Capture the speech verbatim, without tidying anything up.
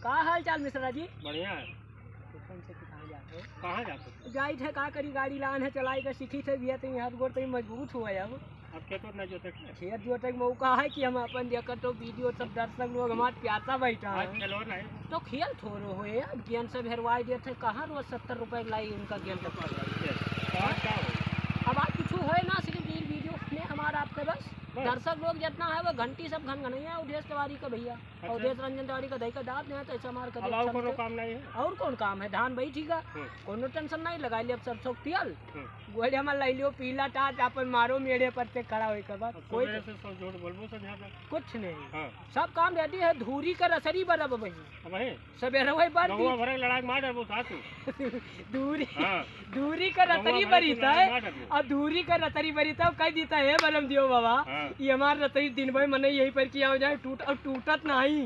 का हाल चाल मिश्रा जी? बढ़िया है। तो कौन से कहाँ जाते हो? कहाँ जाते हो? जाइत है, का करी, गाड़ी लान है, चलाई के सीखी थे भैया, तो यहाँ गोड़ तो मजबूत हुआ है अब। अब खेत उत नहीं जोते क्या? खेत जोते के मौका है कि हम अपन देखत तो वीडियो सब दर्शक लोग हमार प्यासा बैठा आज है। खेलो नहीं। तो खेल थोड़ो हो यार, गेंद सब हेरवाई देते हैं, कहाँ रोज सत्तर रुपए लाई उनका गेंद तक पड़ जाए। ये, तो आज क्या हो? अब आज कुछ है ना, सिर्फ ये वीडियो में हमारा आपका बस बस। दर्शक लोग जितना है वो घंटी सब घन घनैया अवधेश तिवारी का भैया, अच्छा। अवधेश रंजन तिवारी का दही का दाब नहीं है, तो ऐसा हमार अब कभी और अच्छा कोनो मतलब काम नहीं है? और कौन काम है? धान भाई ठीक है, हम्म। कोनो टेंशन नहीं, लगा लिया अब सरसों तेल। हम्म। गोड़े में लाई लियो पीला टाट, अपन मारो मेड़े पर ते खड़ा होई के बाद अब कोई सुबह से सब झूठ बोलबो सब यहाँ पे। कुछ नहीं। हाँ। सब काम रेडी है, धूरी का रसरी बरब वही। अब है? सवेरे वही बार गहुआ दी। भरे लड़ाई मार डरबो साथ में। दूरी, हाँ। दूरी का गहुआ रतरी भरे बरी तो था, लड़ाई मार डरबो। और दूरी का रतरी बरी था, कह दीता है बलम दियो बाबा, हाँ। ये हमार रतरी दिन भर मने यही पर किया हो जाए, टूट, और टूटत नहीं।